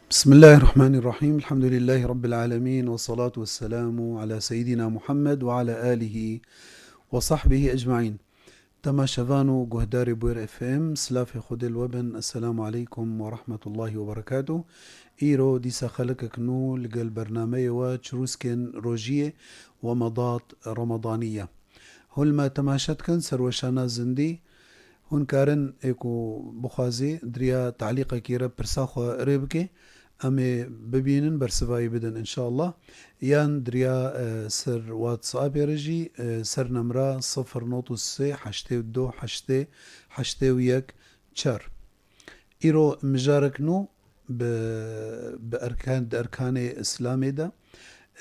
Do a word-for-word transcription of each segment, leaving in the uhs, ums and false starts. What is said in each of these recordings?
بسم الله الرحمن الرحيم. الحمد لله رب العالمين، والصلاة والسلام على سيدنا محمد وعلى آله وصحبه أجمعين. Temaşevan û guhdarê Bûyer F M, silafê Xwedê li we bin. Esselamu aleykum ve rahmetullahi ve berekatuh. Îro dîsa xelekek nû li gel bernameyê we Çirûskên Rojiyê, Wemedat Ramadaniye. Hûn me temaşe dikin, serweşana zindî. Hûn karin ê ku bixwazî di riya talîqekî re pirsa xwe rê bike. Em ê bibînin, bersivayî bidin înşallah. Yan di riya, e, ser WhatsAppê re jî, e, ser nemra sifir not û sê heştê û du heştê heştê û yek çar. Îro mijarek nû bi, bi erkan, di erkanê Îslamê de,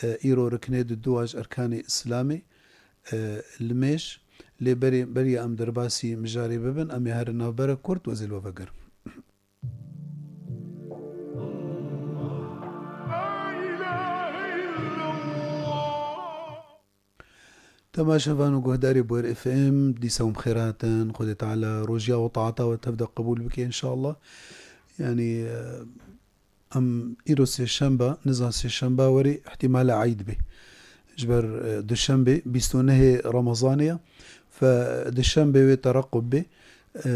e, îro riknê di dua ji erkanê Îslamê, e, limêj, lê berê, beriya em derbasî mijarê bibin, em ê herin navberek kurt, wezî li we vegerim. Temaşevan û guhdarê Bûyer F M, dîsa hûn bi xêr hatin. Xwedê Teala rojiya we taata we tev de qebûl bike înşallah. Yanî, e, em îro sêşembe, niza sêşembe werî îhtîmala eyd bê. Ji ber, e, duşembe bîst û nehê Remezanê ye. Fe duşembe wê terequb bê. E,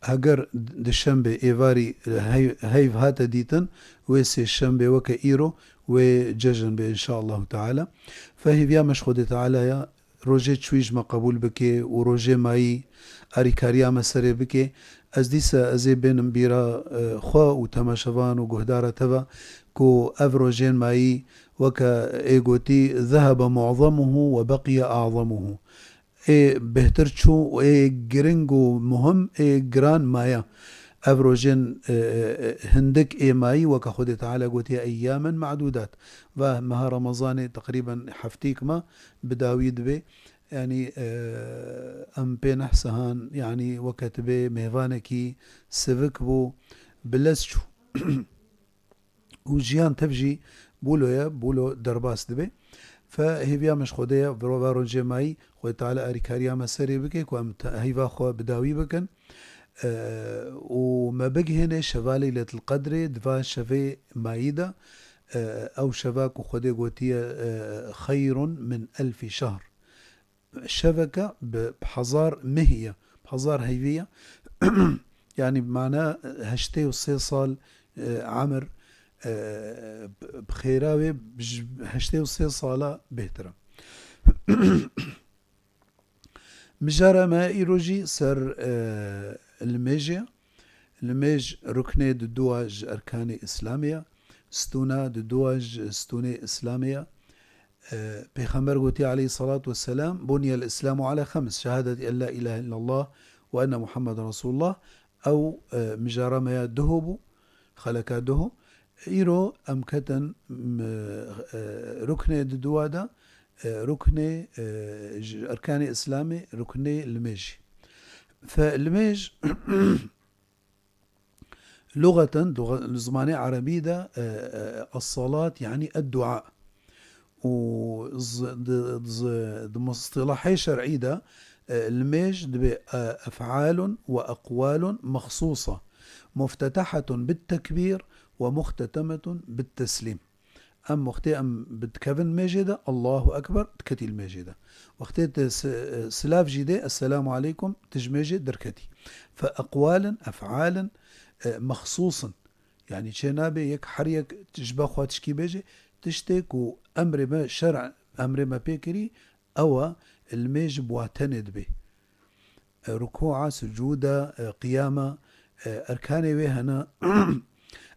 Heger duşembe êvarî heyv, heyv hate dîtin, wê sêşembe weke îro wê cejn be înşaallahu teala. Fe hêviya me ji Xwedê Teala ya rojê çûyî ji me qebûl bike û rojê mayî arîkariya me serê bike. Ez dîsa ez ê bênim bîra, e, xwe û temaşevan û guhdara te ve ku ev rojên mayî weke ê gotî, "Zehebe mu'zemuhu ve beqiye a'zemuhu." Ê bêhtir çû û ê giring û muhim, ê giran maye. Ev rojên, e, e, e, hindik ê mayî, weke Xwedê Teala gotiye, "Eyyamen ma'dudat." Va meha Remezanê teqrîben heftîk me bi dawî dibe. Yanî, e, em pê nehsihan, yanî weke tibê mêvanekî sivik bû, bi lez çû. Û jiyan tev jî bûlo ye, bûlo derbas dibe. Fe hêviya me ji Xwedê ye, viro ve rojê mayî, Xwedê Teala arîkariya me serê bike, ku em te-, heyva xwe bi dawî bikin. E, û me bigihêne şeva Leyletil Qedrê, di va şevê mayî de, e, ew şeva ku Xwedê gotiye, e, "Xeyrun min elfî şehr." Şeveke bi, bi hezar mehî ye, bi hezar heyvî ye. Yanî bi mana heştê û sê sal, e, emir, e, bi, bi xêra wê ji heştê û sê sala bêhtir e. Mijara me îro jî ser, e, limêjê ye. Limêj ruknê di dua ji erkanê Îslamê ye. Stûna di dua ji stûnê Îslamê ye. E, Pêxember gotiye aleyhî salatu vesselam, "Buniyel Îslamu ala xems, şehadeti en la ilahe illallah ve enne Muhammeden Resulullah." Ew, e, mijara me ya duho bû, xeleka duho. Îro em ketin, m-, e, ruknê di dua de, e, ruknê, e, ji erkanê Îslamê, ruknê limêjî. Fe limêj Luxeten, luxe-, li zimanê erebî de, e, e, es-salat, yanî ed-dua. Û zi-, di, zi-, di mustilahê şer'î de, e, limêj dibe, e, ef'alun ve eqwalun mexsûsa, muftetehetun bit-tekbîr ve muxtetemetun bit-teslîm. Em wextê em bi dikevin mêjê de, Allahu Ekber, diketî li mêjê de. Wextê tu si-, silav jî dê, Esselamu Aleykum, tu ji mêjê derketî. Fe eqwalin, ef'alin, e, mexsûsin. Yanî çê nabe yek her yek ji be xwe tişkî bêje, tiştê ku emrê me şer'e, emrê me pê kirî, ew e, li mêj bi wa tenê dibê. E, rukûa, sucûda, e, qiyama, e, erkanê wê hene,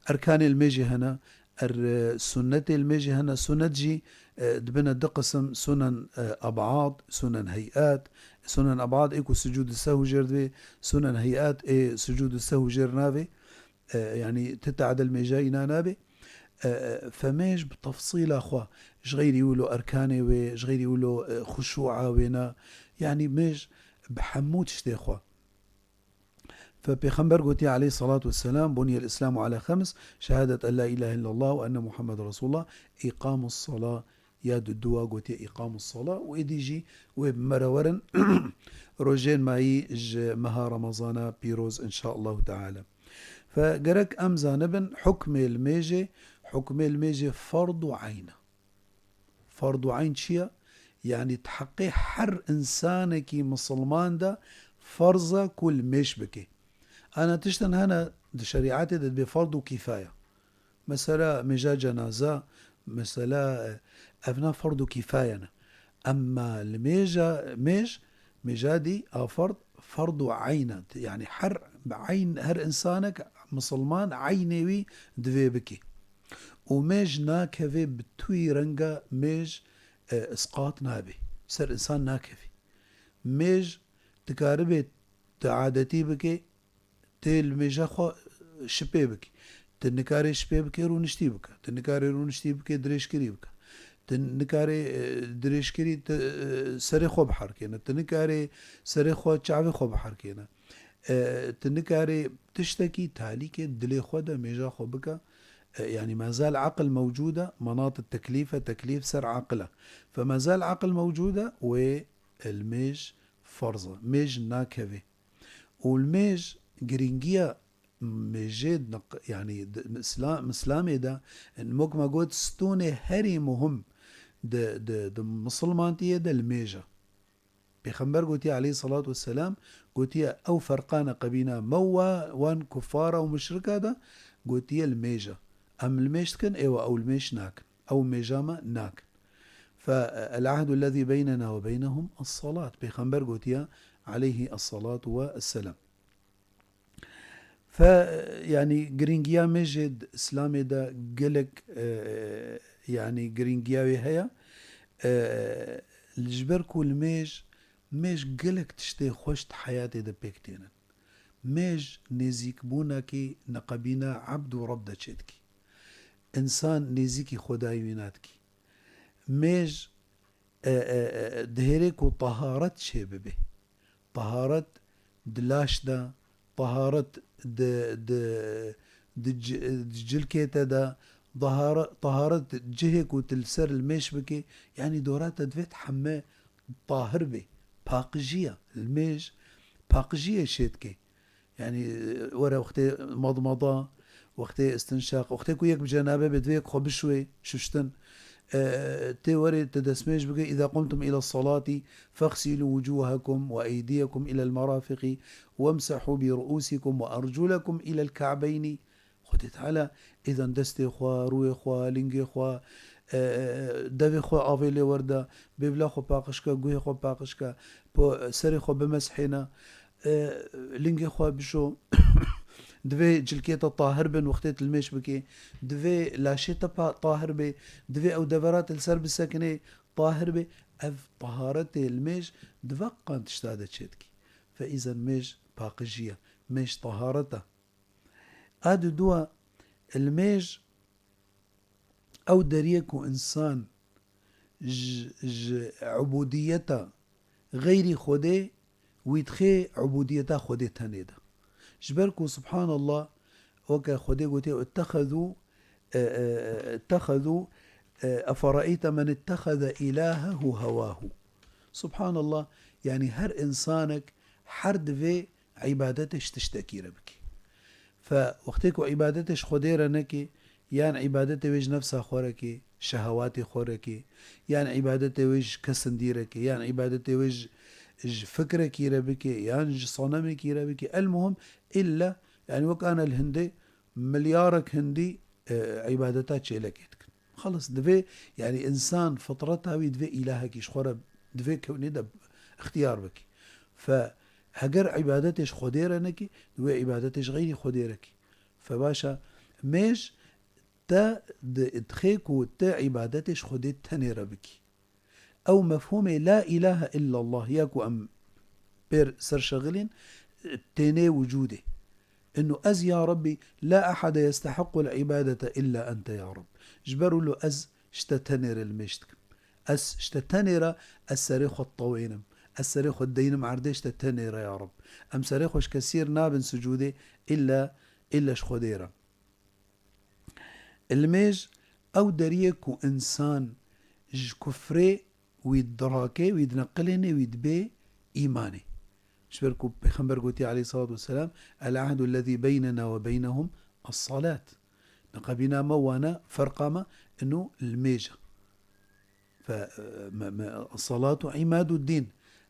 erkanê limêjê hene, er, e, sunnetê limêjê hene. Sunnet jî, e, dibine du qisim, sunen, e, ab'ad, sunen hey'at. Sunen ab'ad ê ku sucûd sehw jêr divê, sunen hey'at ê sucûd sehw jêr navê. E, yanî ti tadil mêja îna nabe. E, e, femêj bi tefsîla xwe, ji xeyrî wilo erkanê wê, ji xeyrî wilo, e, xuşûa wê ne. Yanî mêj bi hemû tiştê xwe. Fe Pêxember gotiye aleyhî salatu vesselam, "Buniyel Îslamu ala xems, şehadet en la ilahe illallah ve enne Muhammeden Resulullah, îqamus salah, ya dudûa gotiye îqamus sala û êdî jî wê bi me re werin rojên mayî ji meha Remezana pîroz, înşaallahu teala. Fe gerek em zanibin hukmê limêjê, hukmê limêjê ferd û eyn e. Ferd û eyn çi ye? Yanî di heqê her însanekî misilman de ferz e ku limêj bike. Ana tiştin hene di şerîetê de dibê ferd û kîfaya. Mesela mêja cenaza, mesela, e, evna ferd û kîfaye ne. Emma limêja, mêj, mêja dî a ferd, ferd û eyn e. Yanî her eyn, her însanek misilman eynê wî divê bike. Û mêj nakeve bi tuyî renga mêj, e, isqat nabe. Ser însan nakeve. Mêj dikaribe tu adetî bike, tê li mêja xwe şipê bike. Tu nikarê şipê bike, rûniştî bike. Tu nikarê rûniştî bike, dirêjkirî bike. Tu nikarê, e, dirêjkirî, tu, e, serê xwe biherkêne. Tu nikarê serê xwe, çavê xwe biherkêne. E, tu nikarê tiştekî talîkê dilê xwe de mêja xwe bike. E, yanî mezal aqil mewcûd e, manat teklîf e, teklîf ser aqil e. Fe mezal aqil mewcûd e, wê li mêj ferz e. Mêj nakeve. Û li mêj girîngiya mêjê di niq-, yanî di, misla-, mislamê de, wek me got, stûnê herî muhim di, di, di misilmantiyê de li mêj e. Pêxember gotiye aleyhissalatu vesselam, gotiye, ew ferqane qebîna me wa wan kuffara û muşrika de, gotiye li mêj e. Em li mêj dikin, êwa ew li mêj nakin. Ew mêja me nakin. Fe el ahdu lezî beynena ve beynehum es-salat. Pêxember gotiye aleyhi es-salatu ve es-selam. Fe, yanî girîngiya mêjê di Îslamê de gelek, e, yanî girîngiya wê heye. E, ji ber ku li mêj, mêj gelek tiştê xweş di heyatê de pêk tênin. Mêj nêzîkbûnekî neqebîna ebd û reb de çêdikî. Însan nêzîkî Xwedayê wî nadikî. Mêj, e, e, e, dihêrê ku taharet çêbibe. Taharet di laş de, taharet di, di, di ci-, di cilkê te de, dahara-, taharet cihê ku tu li ser li mêj bikê, yanî dora te divê heme tahir be. Paqijî ye. Li mêj paqijiyê çêdike. Yanî, were wextê madmada, wextê istinşaq, wextê ku yek bi cenabe be, divê yek xwe bişuwê, şuştin. E, tê were tu destmêj bike, "Îza qumtum île salati fexsîlû wucûhekum we eydiyekum îlel merafiqî wemsehû bi ruûsîkum we erculekum îlel ke'beynî." Xwedê Teala êdan destê xwe, rûyê xwe, lingê xwe, e, devê xwe avê lê werde, bêvla xwe paqij ke, guhê xwe paqij ke, po-, serê xwe bimesihêne, e, lingê xwe bişo. Divê cilkê te tahir bin wextê tu li mêj bikê. Divê laşê te pa-, tahir bê. Divê ew devera te li ser bisekinê, tahir bê. Ev taharetê li mêj di veqan tişta de çêdikî. Fe îzen mêj paqijî ye. Mêj taharet e. A dudua, li mêj ew deriyê ku însan ji, ji ubudiyeta xeyrî Xwedê wî dixê ubudiyeta Xwedê tenê de. Ji ber ku subhanallah, weke Xwedê gotiye, "Ittexezû, e, e, e, ittexezû, e, efere'eyte men ittexeze îlahehu hewâhu." Subhanallah, yanî her însanek her divê îbadetê ji tiştekî re bikî. Fe wextê ku îbadetê ji Xwedê re nekî, yan îbadetê wê ji nefsa xwe re kî, şehewatê xwe re kî, yan îbadetê wê ji kesindî re kî, yan îbadetê wê ji, ji fikrekî re bikî, yan ji sonemekî re bikî. El muhim, îlle, yanî wek ana li Hindê milyarek Hindî, e, îbadeta çêlekê dikin. Xelas, divê, yanî, însan fitreta wî divê îlahekî ji xwe re, divê kewnê de ixtiyar bikî. Fe, heger îbadetê ji Xwedê re nekî, divê îbadetê ji xeyrî Xwedê re kî. Fe baş e, mêj te di, dixê ku te îbadetê ji Xwedê tenê re bikî. Ew mefhûmê la îlahe illallah ya ku em pêr serşexilîn, tênê wicûdê. Inu ez ya Rabbî, la ehade yestehiqqul îbadete illa ente ya Rabb. Ji ber wilo ez ji te tenê re li mêj dikim. Ez ji te tenê re, ez serê xwe ditewênim. Ez serê xwe dideynim erdê, ji te tenê re ya Rabb. Em serê xwe ji kesî re nabin sicûdê, illa, illa ji Xwedê re. Li mêj ew deriyê ku însan ji kufrê wî dirake, wî dineqilêne, wî dibê îmanê. Ji ber ku Pêxember gotiye aleyhissalatu vesselam, "El ahdu lezî beynena ve beynehum es-salat." Neqebîna me wana, ferqa me, inu limêja. Fe, me, me, "Es-salatu imaduddin.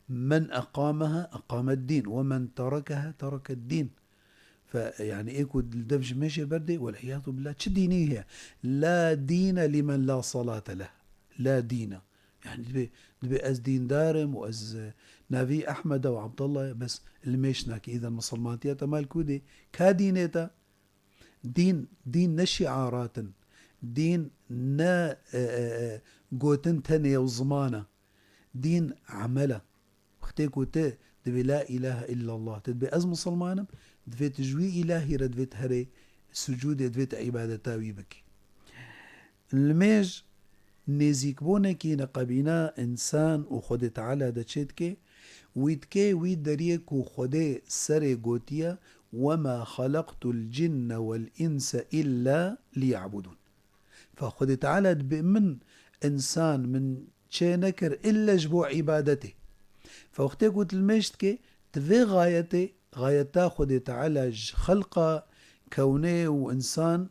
Men eqamaha eqameddin. Ve men terekeha terekeddin." Fe, yani, ê ku li dev ji mêjê berdê, wel iyadu billah, çi dînî heye? "La dîne limen la salate leh." La dîne. Yani, dibê, dibê ez dîndar im û ez, e, navî Ehmed e û Abdullah ye, bes li mêj nake. Îden misilmantiya te mal kû dê? Ka dînê te? Dîn, dîn ne şiarat in. Dîn ne, e, e, e, gotin tenê û ziman e. Dîn emel e. Wextê ku tu dibê la ilahe illallah, tu dibê ez misilman im, divê tu ji wî îlahî re divê tu herê sucûdê, divê tu îbadeta wî bikî. Li mêj nêzîkbûnekî neqebîna însan û Xwedê Teala de çêdike, wî dike wî deriyê ku Xwedê serê gotiye, "Wema xeleqtul cinne wel inse illa liya'budun." Fe Xwedê Teala dibê min însan min çê nekir ille ji bo îbadetê. Fe wextê ku tu li mêj dikê, tu vê xayetê, xayeta Xwedê Teala ji xelqa kewnê û însan,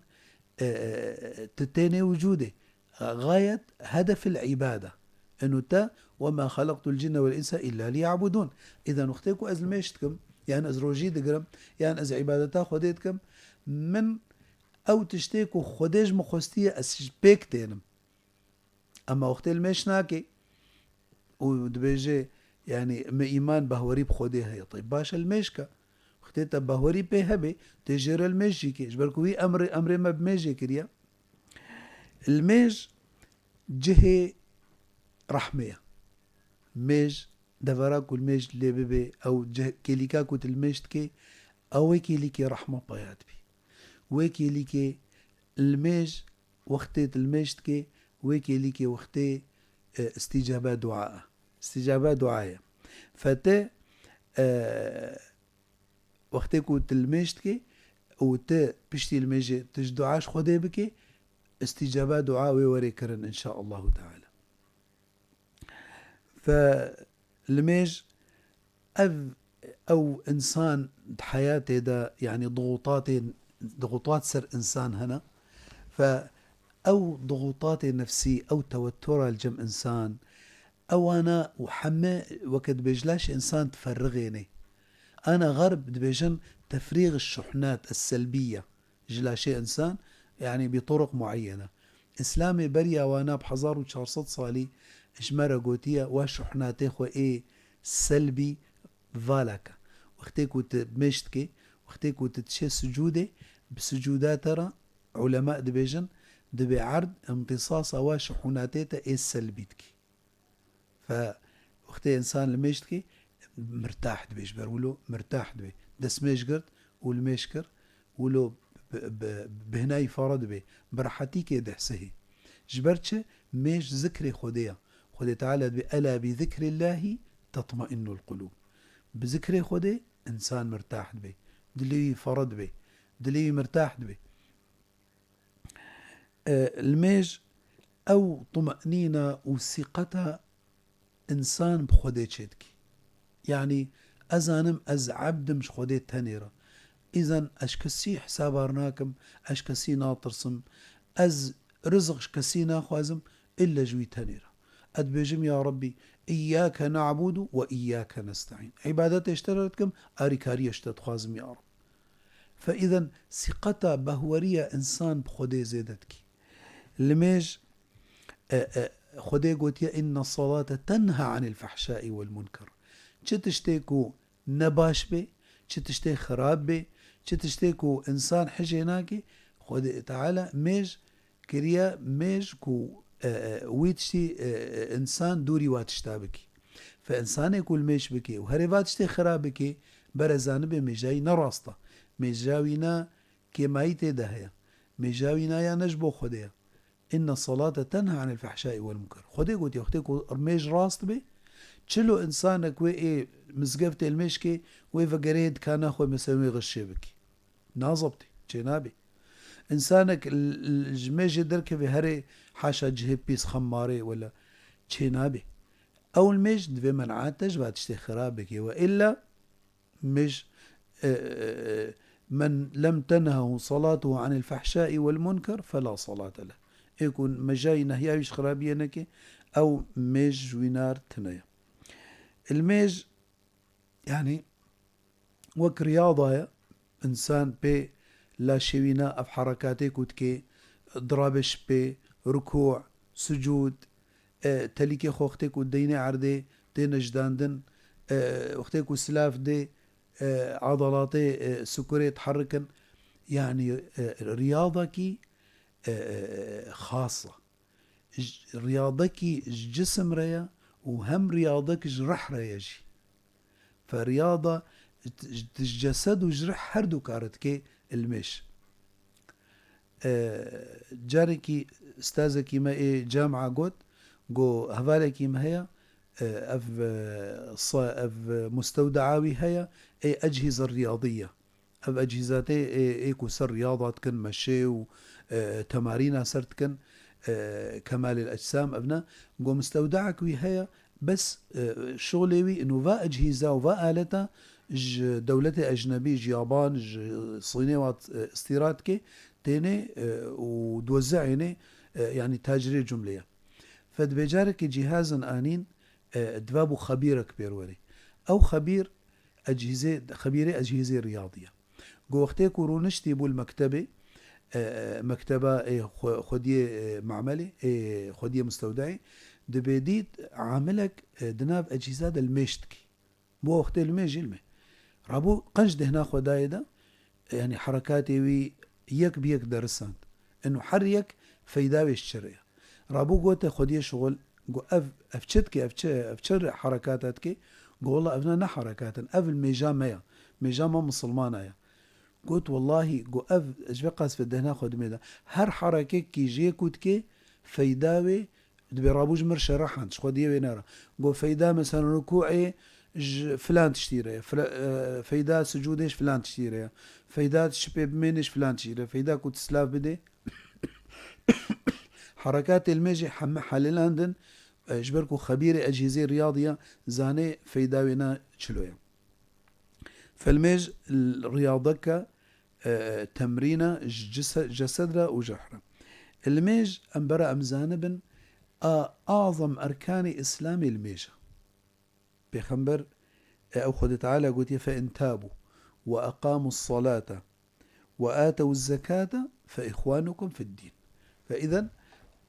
e, e, tu tênê wicûdê. Xayet hedefil îbade. Inu te, "Wema xeleqtul cinne wel inse illa liya'budun." Îden wextê ku ez li mêj dikim, yan ez rojî digirim, yan ez îbadeta Xwedê dikim, min ew tiştê ku Xwedê ji min xwestiye ez ji pêk tênim. Ema wextê li mêj nake û dibêje, yani, "Me îman behwerî bi Xwedê heye." Teyb, baş e, li mêj ke. Wextê te behwerî pê hebe, tê jê re li mêj jî ke. Ji ber ku wî emrê, emrê me bi mêjê kiriye. Li mêj cihê rehmê ye. Mêj, devera ku li mêj lê bibe, ew cih-, kêlîka ku tu li mêj dikê, ew wê kêlîkê rehma paya dibî. Wê kêlîkê li mêj, wextê tu li mêj dikê, wê kêlîkê wextê, e, îstîcaba dua e. Îstîcaba dua ye. Fe te, e, wextê ku tu li mêj dikê û tu piştî li mêjê tu ji dua ji Xwedê bikê, îstîcaba dua wê were kirin, înşaallahu teala. Fe li mêj ev, ew însan di heyatê de, yani, dixutatê, dixutat ser însan hene. Fe ew dixutatê nefsî, ew tewetura li cem însan, ewana û heme weke dibêj laşê însan diferrixêne. Ana xerb dibêjin tefrîx şuhnat es-selbiyye ji laşê însan, yani bi turuq mueyyene. Îslamê beriya wana bi hezar û çar sed salî ji me re gotiye, wa şuhnatê xwe ê selbî vala ke. Wextê ku tu mêj dikê, wextê ku tu diçê sucûdê, bi sucûda te re, ulema dibêjin, dibê erd, imtisasa wa şuhunatê te ê selbî dikî. Fe wextê însan li mêj dikê, mirtah dibê, ji ber wilo mirtah dibê. Destmêj girt û li mêj kir, wilo bi, bi, bi hinayî fare dibê, bi rehetîkê dihsihê. Ji ber çi? Mêj zikrê Xwedê ye. Xwedê Teala dibê, "Ela bi zikrillahî tetmainnul qulûb." Bi zikrê Xwedê însan mirtah dibê. Dilê wî fere dibê. Dilê wî mirtah dibê. E, li mêj ew tumenîna û sîqeta însan bi Xwedê çêdikî. Yanî, ez zanim ez ebd im ji Xwedê tenê re. Îzen ez ji kesî hesaba nakim, ez ji kesî natirsim, ez rizq ji kesî naxwazim, îlle ji wî tenê re. Ez dibêjim, "Ya Rebbî, îyyâke na'budu ve îyyâke nesta'în." Îbadetê ji te re dikim, arîkariyê ji te dixwazim, ya Reb. Fe îzen sîqeta behweriya însan bi Xwedê zêde dikî. Li mêj, e, e, Xwedê gotiye, "Inne salate tenha anil fehşai wel munker." Çi tiştê ku nebaş bê, çi tiştê xirab bê, çi tiştê ku însan hijê nake, Xwedê Teala mêj kiriye, mêj ku, e, e, wî tiştî, e, e, însan dûrî wa tişta bikî. Fe însanê ku li mêj bikê û herê va tiştê xirab bikê, bere zanibe mêja wî ne rast e. Mêja wî ne kêmayî tê de heye. Mêja wî ne ya ne ji bo Xwedê ye. "Inne salate tenha anil fehşai wel munker." Xwedê gotiye, wextê ku mêj rast bê, çilo însanek wê ê mizgeftê li mêj kê, wê vegerê dikana xwe, mesela wê xişê bikî. Nazebitê, çênabê. Însanek l-, l-, ji mêjê derkeve herê haşa cihê pîs xemarê wela çê nabe. Ew mêj divê men'ate ji va tiştê xirabekê we. Îlla mêj, e, e, e, "Men lem tenhehu salatuhu anil fahşai vel munker fela salate leh." Ê ku mejayî nehyawî ji xirabiyê neke, ew mêj ji wî nar tune ye. Il mêj, yanî, wek riyada ye, însan pê laşê wî na ev herekatê ku dike, dirabe şipê, rukû, sucûd, e, telîkê xwe wextê ku deynê erdê, tê nejdandin, e, wextê ku silav dê, e, edalatê, e, sukurê diherikin. Yanî, e, riyadekî, e, e, xas e. J-, riyadekî ji cisim re ye û hem riyadek ji rih re ye jî. Fe riyada ji, ji cesed û ji rih her du kar dike ilmêj. E, carekî ustazekî me ê camia got, got, hevalekî me heye, e, ev, e, sa-, ev, e, mustewdea wî heye, ê echîze riyadî ye. Ev echîzatê ê, ê ku ser riyada dikin, meşê û, e, temarîna ser dikin, e, kemalil ecsam, ev ne. Got, mustewdeek wî heye, bes, e, şolê wî ino va echîza û va aleta ji dewletê ecnebî, ji Yaban, ji Sînê wat, e, îstîrad ke, tênê, e, û diwezî ênê, e, yanî tacirê cumlê ye. Fe dibê carekê cîhazin anîn, e, diva bû xebîrek pêr werê. Ew xebîr echîzê, xebîrê echîzê riyadî ye. Got, wextê ku rûniştî bû li mektebê, e, e, mekteba, e, xwe-, xwediyê, e, mamelê, e, xwediyê mustewdeyê, dibê dît amilek, e, di nav echîza de li mêj dikî. Bo wextê li mêj jî li me. Rabû qenc dehna xwe dayê de, e, yanî herekatê wî yek bi yek derisand. Eno her yek feyda wê ji çi re ye. Rabû gote xwediyê şixul, got, "Ev, ev çi dike, ev çi, ev çi herekata dike?" Got, "Wela ev ne, ne herekat in, ev li mêja me ya, mêja me misilmana ya." Got, "Wellahî," got, "ev ji vê qas ve dehna xwe dimê de. Her herekekî jê ku dike, feyda wê dibê rabû ji mir şerehand, ji xwediyê wê nera." Got, "Feyda mesela rukûê ji filan tiştî re ye, fila-, e, feyda sucûdê ji filan tiştî re ye, feyda şipê bimênê ji filan tiştî re, feyda ku tu silav bidê." Herekatê li mêjê heme helilandin, e, ji ber ku xebîrê echîzê riyadî ya, zanê feyda wê na çilo ye. Fe li mêj l-, riyadeke, e, temrîna ji cise-, cesed re û ji rih re. Li mêj em bera em zanibin, a, azam erkanê Îslamê li mêj e. Pêxember, e, ew Xwedê Teala gotiye, "Fe in tabu ve eqamu salata ve atewu zekata fe ihwanukum fid din." Fe îden,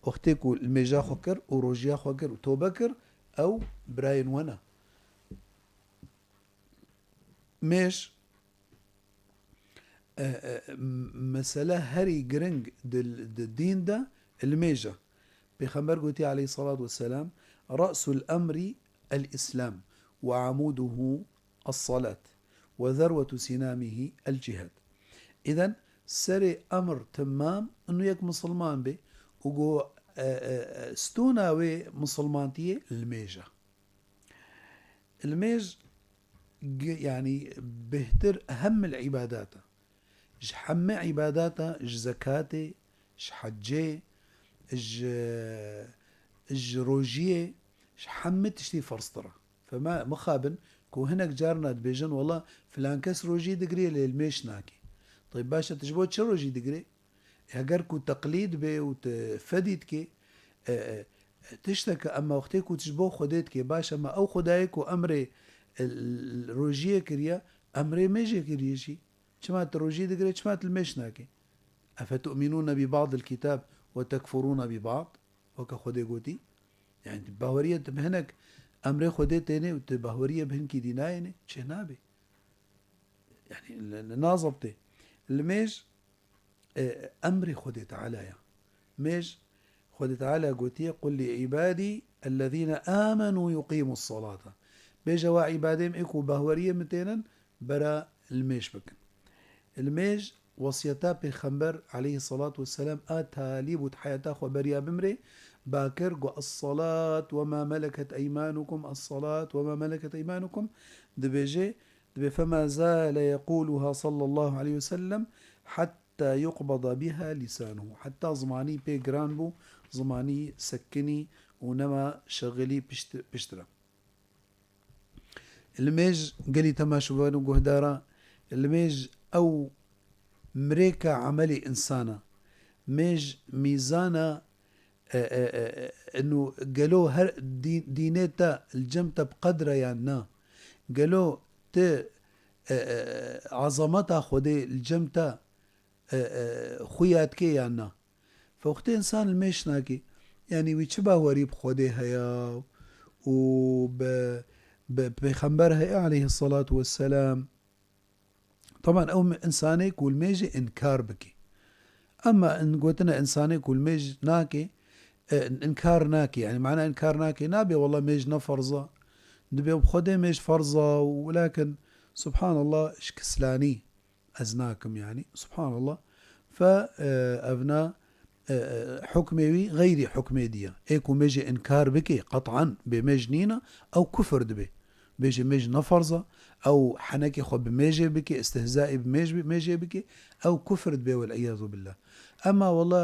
wextê ku li mêja xwe kir û rojiya xwe kir û tobe kir, ew birayên we ne. Mêj, e, e, m-, mesele herî giring di, di dîn de li mêj e. Pêxember gotiye aleyhissalatu vesselam, "Ra'sul emri el-Islam ve amuduhu es-salat ve zervetu sinamihi el-cihad." Îden serê emr temam inu yek misilman bê û go, e, e, e, stûna wê misilmantiyê li mêj e. Li mêj gi-, yanî bêhtir ehemmil îbadat e. Ji hemî îbadata, ji zekatê, ji hecê, ji, ji rojiyê, ji hemî tiştî ferztir e. Fema mixabin ku hinek carna dibêjin, "Wela filan kes rojî digirê lê li mêj nake." Tayb baş e, tu ji bo çi rojî digirê? Heger ku teqlîd bê û tu fedî dikê, e, e, tişteke, ema wextê ku tu ji bo Xwedê dikê, baş, ema ew Xwedayê ku emrê, e, l-, rojiyê kiriye, emrê mêjê kiriye jî. Çima tu rojî digirê, çima tu li mêj nakê? "Efetu'minûne bi ba'dil kitab ve tekfurûne bi ba'd?" Weke Xwedê gotî. Yani, tu baweriyê tu bi hinek emrê Xwedê tênê û tu baweriyê bi hinkî dî nayênê, çê nabê. Yani, li, li nazebtê. Li mêj, e, emrê Xwedê Teala ya. Mêj, Xwedê Teala gotiye, "Qul li ibadî ellezîne âmenû yuqîmus salata." Bêje wa îbadê min ê ku bahweriyê min tênin, bera li mêj bikin. Li mêj, wesiyeta Pêxember aleyhissalatu vesselam a talî bû di heyata xwe beriya bimrê, ba kir, got, "Es-salat ve ma meleket eymanukum, es-salat ve ma meleket eymanukum." Dibêje, dibê, "Fema zale yekuluha sallallahu aleyhi ve sellem, hat-, حتى يقبض بها لسانه. Heta zimanî pê giran bû, zimanî sekinî û nema şexilî pişt-, piştre. Li mêj gelî temaşevan û guhdara, li mêj ew mirêka emelê insana, mêj mîzana, e, e, e, e, inu gelo her dî-, dînê te li cem te bi qedre yan na? Gelo ti, e, e, e, azameta Xwedê li cem te, e, e, xuya dike yan na? Fe wextê insan li mêj nake, yanî wî çi bawerî bi Xwedê heye û bi, bi Pêxember heye aleyhisselatu vesselam. Taban ew mi-, insanê ku li mêjê inkar bike. Ema in-, gotina insanê ku li mêj nake, e, inkar nake. Yanî mana inkar nake, nabê wela mêj ne ferz e. Dibê bi Xwedê mêj ferz e û welakin, subhanallah, ji kislanî ez nakim yanî. Subhanallah. Fe, e, evna, e, e, hukmê wî xeyrî hukmê diye. Ê ku mêjê inkar bike, qet'an bê mêj nîne, ew kufir dibe. Bêje mêj ne ferz e, ew henekê xwe bi mêjê bike, istihzaê bi mêj-, mêjê bike, ew kufir dibe, wel iyazu billah. Ema wela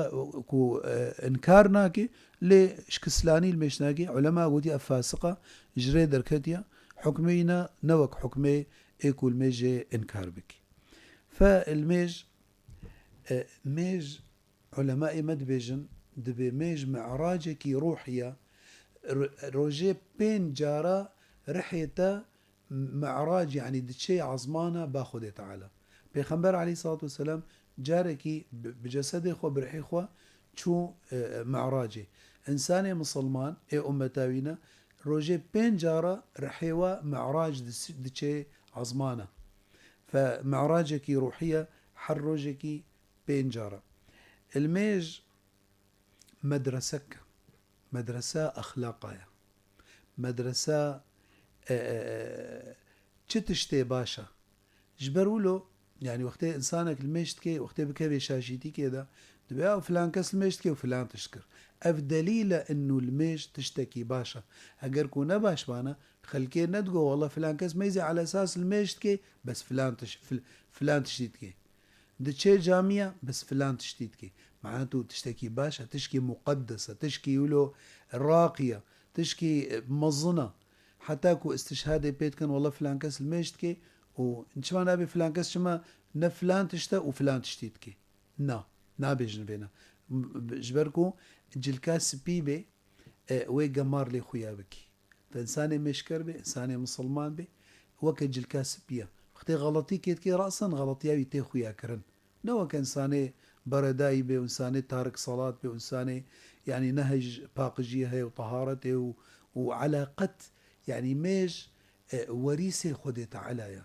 ku, e, inkar nake, lê ji kislanî li mêj nake, ulema gotiye ev fasiq e, ji rê derketiye, hukmê wî ne, ne wek hukmê ê ku li mêjê inkar bike. Fe li mêj, e, mêj, ulemayê me dibêjin, dibê mêj mi'racekî ruhî ye, ro-, rojê pênc cara rihê te mi'rac, yanî diçê ezmana ba Xwedê Teala. Pêxember aleyhissalatu vesselam carekî bi, bi cesedê xwe, bi rihê xwe çû, e, mi'racê. Însanê misilman ê ummeta wî ne, rojê pênc cara rihê we mi'rac dis-, diçê ezmana. Fe mi'racekî ruhî ye, her rojekî pênc cara. Li mêj medresek, medresa exlaqa ye. Medresa, e, e, e, çi tiştê baş e? Ji ber wilo, yanî wextê insanek li mêj dike, wextê bikeve şaşîtîkê de, dibê, "Ya filan kes li mêj dike û filan tişt kir." Ev delîl e inu li mêj tiştekî baş e. Eger ku ne baş bana, xelkê nedigo, "Wela filan kes mêzê alesas li mêj dike, bes filan tiş-, fil-, filan tiştî dike." Diçe camiya, bes filan tiştî dike. Mana tu tiştekî baş e, tişkî muqeddes e, tişkî wilo raqî ye, tişkî, e, mezin e. Heta ku istişhadê pê dikin, "Wela filan kes li mêj dike û çima nabe filan kes çima ne filan tişt e û filan tiştî dike?" Na, nabêjin vêna. M-, b-, ji ber ku cilka spî bê, e, wê gemar lê xuya bikî. Te însanê mêşker bê, însanê misilman bê, weke cilka spî ye. Wextê xeletîkê dikê, rasen xeletiya wî tê xuya kirin. Ne weke însanê beredayî bê û însanê tarik salat bê û însanê, yanî, nehej paqijiyê heye û teharetê û, û eleqet, yanî, mêj, e, werîsê Xwedê Teala ye.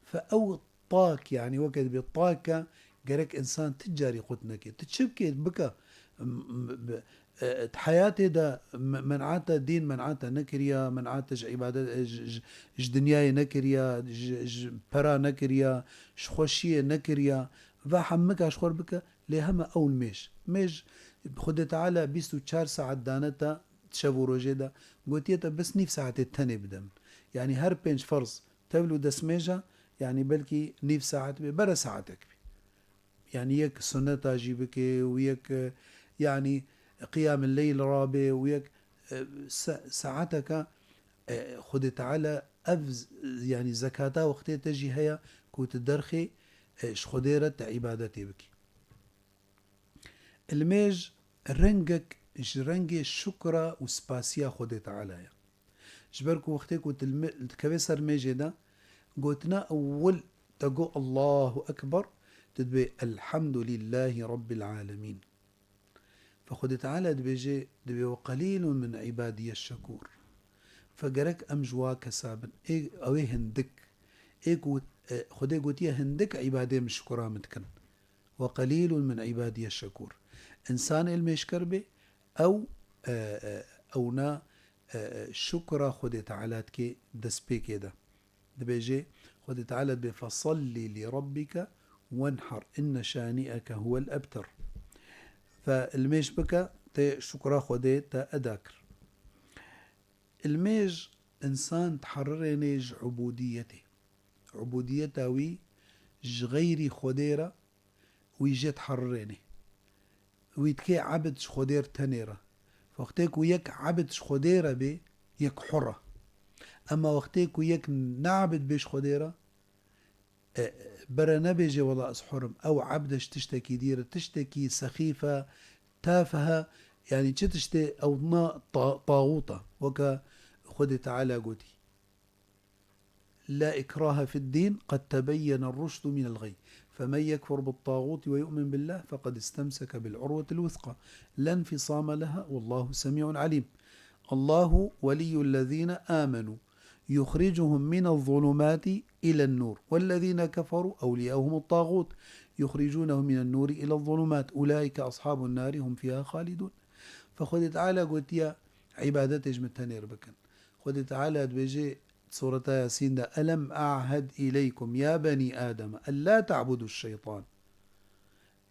Fe ew tak, yanî weke dibê tak e, gerek însan ti carî qut neke. Tu çi bike, bike. M-, m-, bi-, e, di heyatê de me-, men'ata dîn, men'ata nekiriya, men'ata ji îbadet, e, ji, ji, ji dinyayê nekiriya, ji, ji pera nekiriya, ji xweşiyê nekiriya. Va hemika ji xwe bike, lê heme ew mêj. Mêj, Xwedê Teala bîst û çar saet dane te, şev û rojê de, gotiye te bes nîv saetê tenê bide min. Yanî her pênc ferz tevl û destmêja, yanî belkî nîv saet bê, bere saetek bê. Yanî yek sunneta jî bike û yek, e, yanî qiyamil leyl rabe û yek, e, se-, saeteka, e, Xwedê Teala ev z-, yanî zekata wextê te jî heye ku tu derxê, e, ji Xwedê re te îbadetê bikî. Li mêj rengek ji rengê şukra û spasiya Xwedê Teala ye. Ji ber ku wextê ku tu li me-, dikeve ser mêjê de, gotina ewil te got Allahu Ekber, tu dibê Elhamdulillahî Rabbil Alemîn. Fe Xwedê Teala dibêje, dibê, "Ve qelîlun min îbadiye şekûr." Fe gerek em ji wa kesa bin. Ê, ew ê hindik. Ê ku, e, Xwedê gotiye, "Hindik îbadê min şukura min dikin." "Ve qelîlun min îbadiye şekûr." Însan ê li mêşker bê, ew, e, e, ewna, e, e, şukra Xwedê Teala dike destpêkê de. Dibêje, Xwedê Teala dibê, "Fesallî lî rabbike wenhar, inne şani'eke huwel ebter." Fe li mêj bike, tê şukra Xwedê te eda kir. Li mêj însan diherirêne ji ubûdiyetê. Ubûdiyeta wî ji xeyrî Xwedê re, wî jê diherirênê. Wî dikê ebd ji Xwedê re tenê re. Wextê ku yek ebd ji Xwedê re bê, yek hur e. Ema wextê ku yek ne ebd bê ji Xwedê re, e, bere nebêje, wela ez hur im. Ew ebd e ji tiştekî dî re, tiştekî sexîf e, tafih e, yanî çi tiştê ew na ta-, taxût e. Weke Xwedê Teala gotî. لا إكراه في الدين قد تبين الرشد من الغي فمن يكفر بالطاغوت ويؤمن بالله فقد استمسك بالعروة الوثقى لا انفصام لها والله سميع عليم. الله ولي الذين آمنوا يخرجهم من الظلمات إلى النور والذين كفروا أولياؤهم الطاغوت يخرجونهم من النور إلى الظلمات أولئك أصحاب النار هم فيها خالدون. Fe Xwedê Teala gotiye, îbadetê ji min tenê re bikin. Xwedê Teala dibêje, Sureta Yasîn de, "Elem a'hed ileykum ya benî Adem, ella ta'budu şeytan.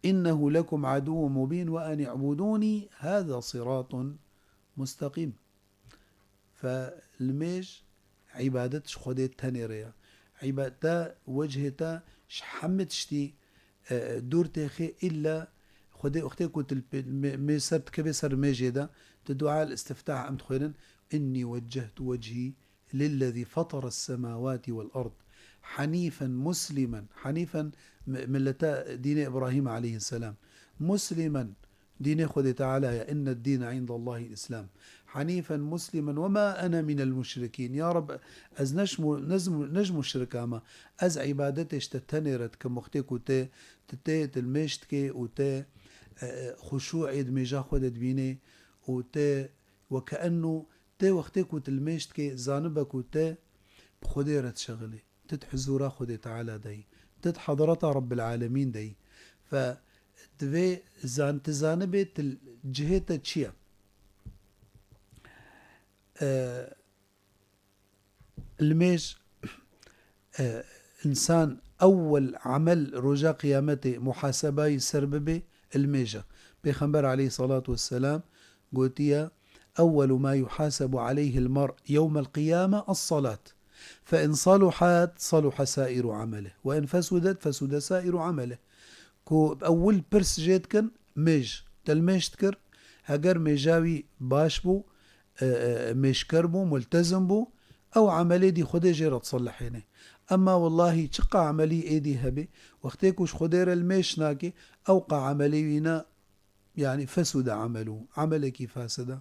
İnnehu lekum aduwwun mubîn ve en i'budûnî, hâzâ sirâtun mustaqîm." Fe li mêj îbadet ji Xwedê tenê re ye. Îba-, te wecihê te ji hemî tiştî, e, dûr têxê, îlla Xwedê, wextê ku tu li pê-, mê-, mê ser dikeve ser mêjê de, tu dua el-istiftah em dixwênin, "Innî weccehtu wechî lillezî fetara semawati vel erd, hanîfen muslimen." Hanîfen mi-, milleta dînê Îbrahîm aleyhisselam. Muslimen, dînê Xwedê Teala ye. "Inned dîne indallahil Îslam. Hanîfen muslimen ve ma ene minel muşrikîn." Ya Reb, ez ne ji mu-, ne ji mu-, ne ji muşrika me. Ez îbadetê ji te tenê re dikim. Wextê ku tê, tu tê, tu li mêj dikê û tê, e, e, xuşûê di mêja xwe de dibînê û tê weke enno tê wextê ku tu li mêj dikê, zanibe ku tê bi Xwedê re dişexilê. Tu di huzûra Xwedê Teala de yî. Tu di hezreta Rebbil Alemîn de yî. Fe divê zan-, tu zanibê tu cihê te çi ye? E, li mêj, e, însan ewwel emel roja qiyametê muhaseba yî ser bibe, li mêj e. Pêxember aleyhissalatu vesselam gotiye, "Ewwelu ma yuhasebu aleyhil mer'u yewmel qiyame es-salat. Fe in saluhat, saluha sairu amelih. Ve in fesudet, fesude sairu amelih." Ku ewil pirs jê dikin, mêj. Te li mêj dikir, heger mêja wî baş bû, e, e, mêjker bû, multezim bû, ew emelê dî Xwedê jê re diselihêne. Emma wellahî çiqa emelî êdî hebe, wextê ku ji Xwedê re li mêj nakê, ew qa emelê wî ne, yanî fesude emelû, emelekî fasid e.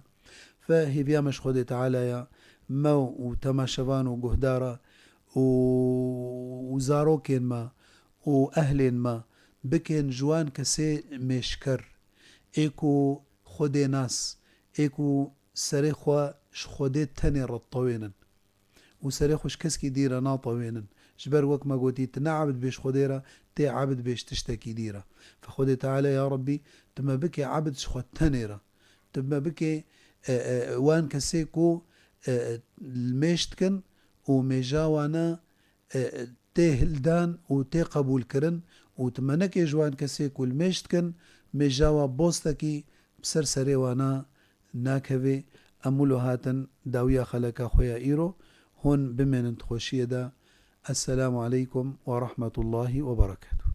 Fe hêviya me ji Xwedê Teala ya, me û temaşevan û guhdara û, û zarokên me û ehlên me bikin ji wan kesê mêjker, ê ku Xwedê nas, ê ku serê xwe ji Xwedê tenê re ditewênin û serê xwe ji keskî dî re natewênin. Ji ber wek me gotî, tu ne ebd bê ji Xwedê re, tê ebd bê ji tiştekî dî re. Fe Xwedê Teala, ya Rebbî, tu me bike ebd ji xwe tenê re. Tu me bike, e, e, wan kesê ku, e, e, mêj dikin û mêja wane, e, e, tê hildan û tê qebûlkirin û tu me neke ji wan kesê ku li mêj dikin, mêja wa bostekî bi ser serê wana nakeve. Em wilo hatin dawiya xeleka xwe ya îro, hûn bimênin di xweşiyê de. Esselamu aleykum ve rahmetullahi ve berekatuh.